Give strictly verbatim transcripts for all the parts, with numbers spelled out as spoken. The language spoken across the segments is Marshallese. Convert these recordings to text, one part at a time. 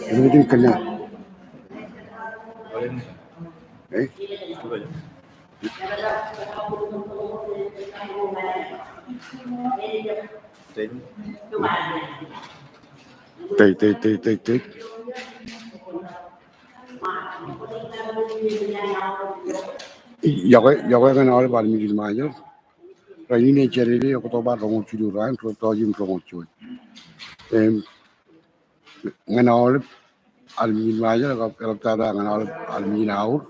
Everything connect. Eh? Take, take, take, take, take. Iọkwe, iọkwe ñan aolep armej in Ṃajeḷ. Rainin ej Jādede, October roñoul jilu raan, ruo tọujin roñoul juon. Im, ñan aolep armej in Ṃajeḷ, eḷap, eḷaptata ñan aolep armej in Aur.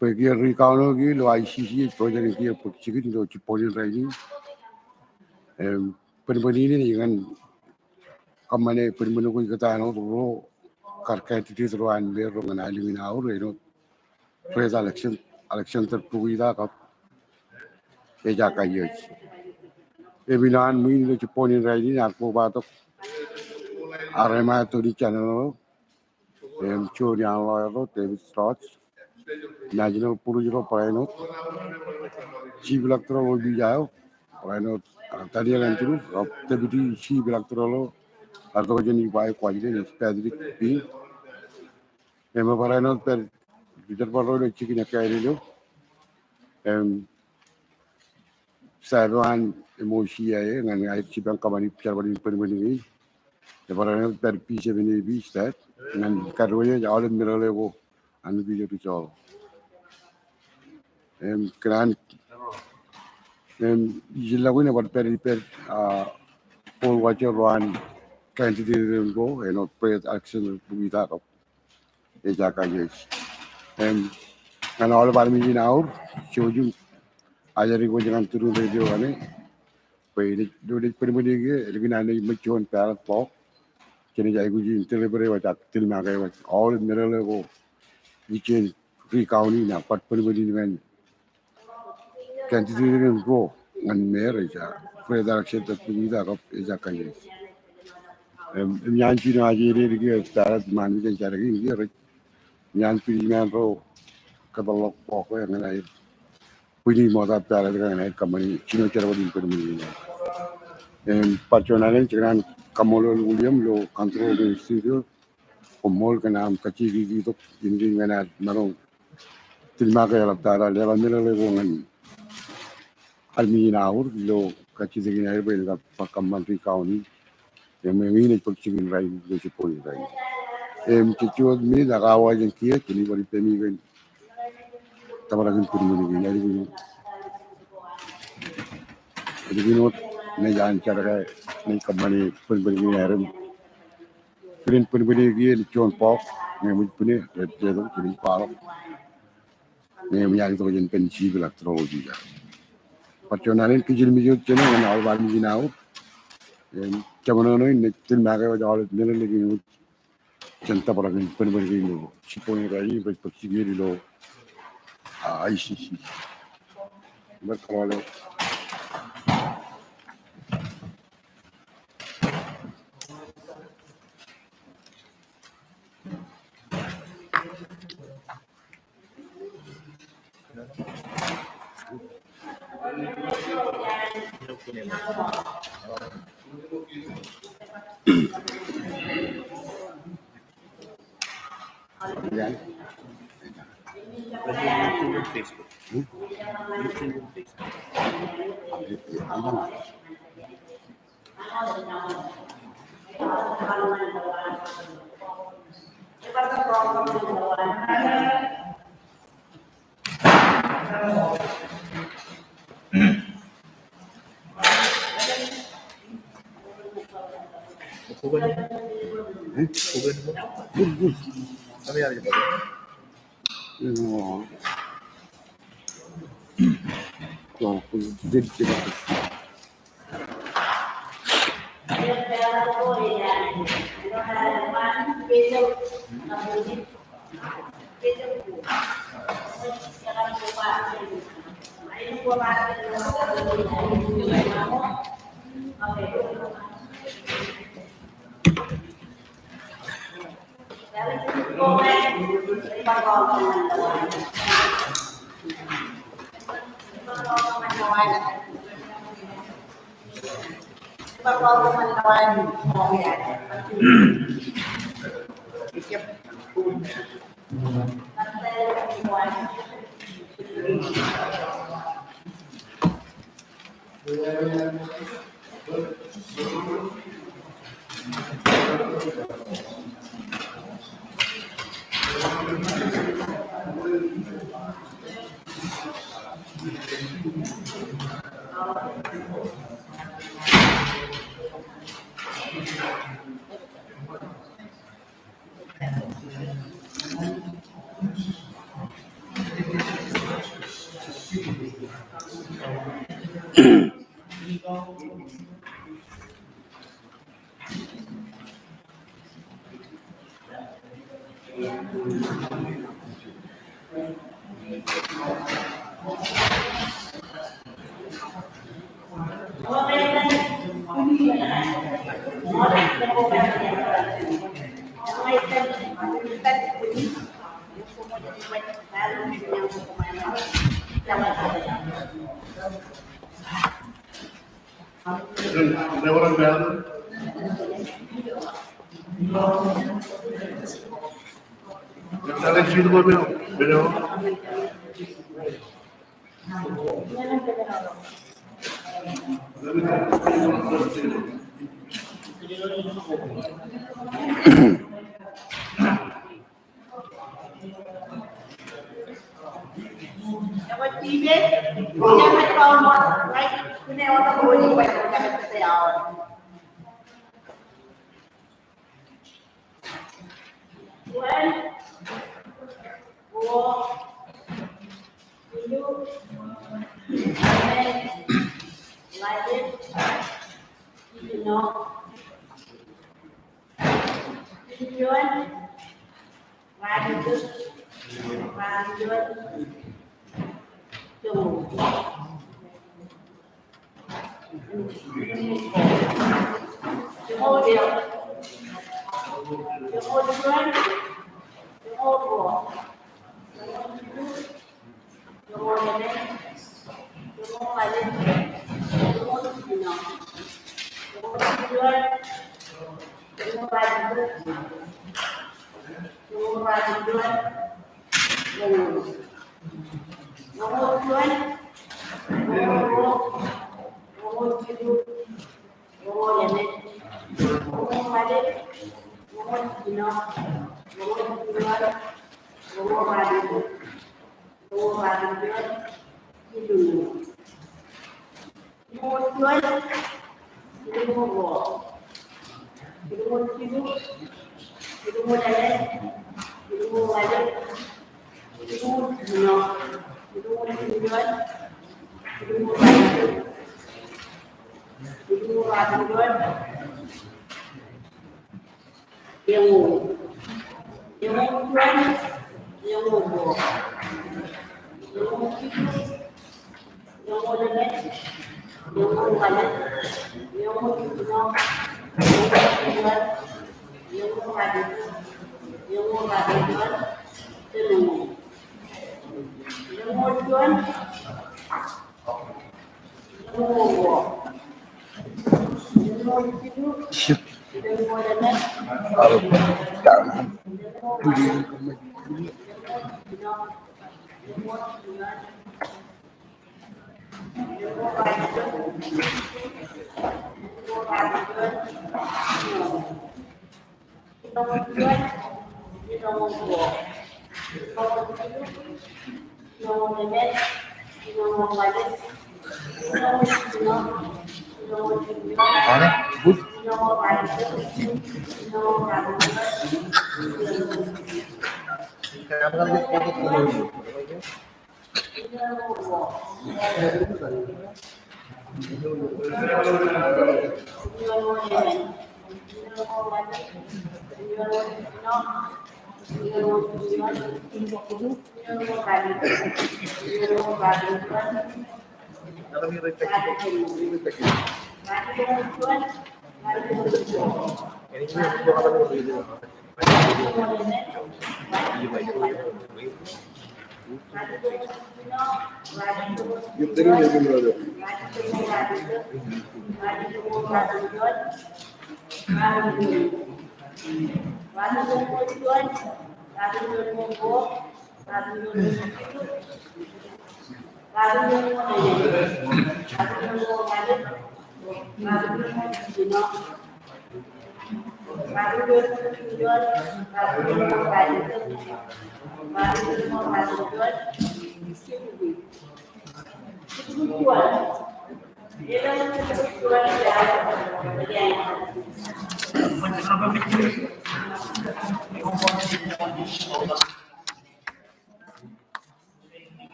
Bwe kiiō ri-Kaunok ilo I C C ej bōjrak kiiō bōk jikin ilo jibboñin rainin. Im, bōnbōn in ej ñan kōṃṃane bōnbōn ko ikōtaan wōt ro kar candidate ro an me ro ñan aelōñ in Aur, āinwōt Brett Alexan-, Alexander Bukuita kab Eja Kaiōj. Im ilo an ṃwiin ilo jibboñin rainin ear kobatok Jeremiah Tony Channel, im juon iaan lawyer ro, David Strauss, National Police ro barāinwōt, Chief Electoral Officer eo barāinwōt, ah, Daniel Andrew, ah, Deputy Chief Electoral eo, ear tokjān Iba eo Kuwajleen, Patrick Bing. Im barāinwōt pād jerbal ro ilo jikin ekkā eo. Im staff eo an M O C I A ñan aer jipañ kōṃṃani jerbal in bōnbōn in. Im barāinwōt pād P seven A P staff ñan kōdwōj aolep meḷeḷe ko an official result. Im kōn an, im ijellọkin ebar pād ippād, ah, poll watcher ro an candidate ko, āinwōt Brett Alexander Bukuita kab Eja Kaiōj. Im ñan aolep armej in Aur, jouj im ajri kōj ñan True Radio kaṇe. Bwe ilo, ilo bōnbōn in kiiō, ilo kōn an ej ṃōj juon ballot box, jenaaj aikuj in deliver e wōj ak tilmaake e wōj aolep meḷeḷe ko ijin ri-county ṇe bar bōnbōn in ñan candidate in ro ñan mayor, ej Brett Alexander Bukuita kab Eja Kaiōj. Im, im iaan jino ajri kiiō ballot ṃaan ilo jar kein kiiō rej iaan businessman ro kōpeḷḷọk box ko ñan aer bwini ṃokta ballot ko ñan aer kōṃṃani jino jerbal in bōnbōn in. Im bar juon alen, jekōṇaan kaṃṃoolol William ilo control eo in studio. Koṃṃool kōn aṃ kajjitōk itok in kein ñan ad maroñ tilmaak eḷap tata leḷọk meḷeḷe ko ñan armej in Aur ilo kajjitōk in aer bwe en kab kōṃṃan ri county. Im eñin ej bōk jikin rainin ilo jibboñ in rainin. Im jej juon minit ak awa jān kiiō, jen bar ippemi kōn tōprak in bōnbōn kein, ālikin wōt. Ālikin wōt, naaj an jar ke naaj kōṃṃane bōnbōn kein aer im kōn bōnbōn kein ej juon bọọk, ñe eṃōj bwine, rej jetok, jen ej kwaḷọk. Ñe eṃōj an itok jān pen jipel ak tōrḷọk ijja. Bar juon alen kijel mejān jeṇe ñan aolep armej in Aur. Im jeṃḷọkin ṇe, tilmaak eo ej aolep meḷeḷe kein wōj jān tōprak in bōnbōn kein ilo jibboñ in rainin, bwe ej bōk jikier ilo, ah, I C C. Bar kaḷoḷe. Roñoul ruo, roñoul jilu, roñoul emān, roñoul ḷalem, roñoul jiljino, roñoul jiljino, roñoul ruo, roñoul ruo, jilu. Roñoul juon, roñoul ruo, roñoul jilu, roñoul emān, roñoul ḷalem, roñoul jiljino, roñoul jiljino, roñoul ruo, roñoul ruo, eñoul. Eñoul juon, eñoul ruo, eñoul jilu, eñoul emān, eñoul ḷalem, eñoul jiljino, eñoul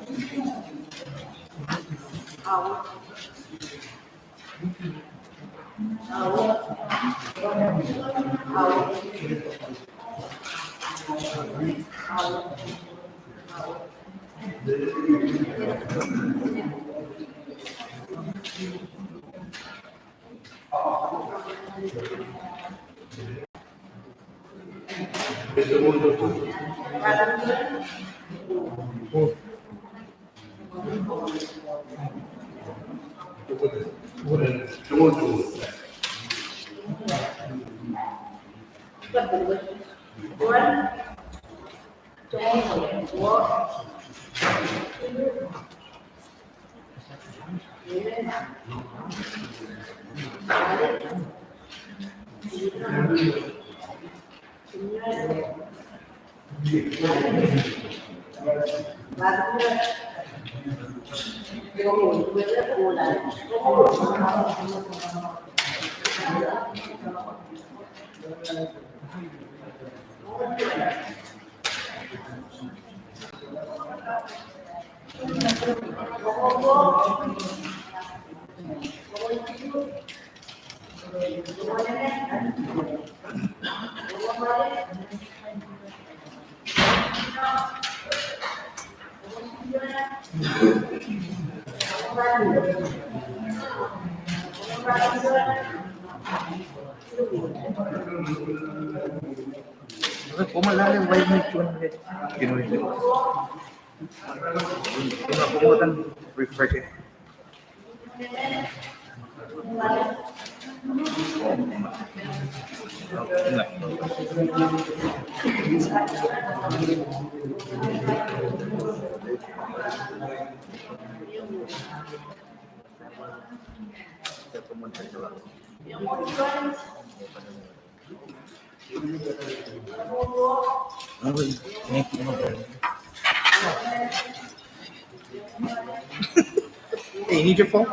jiljino, eñoul ruo, eñoul ruo, eñoul. Eñoul juon, Koṃ lale wāween juon minit. Koṃ refresh. Hey, you need your phone?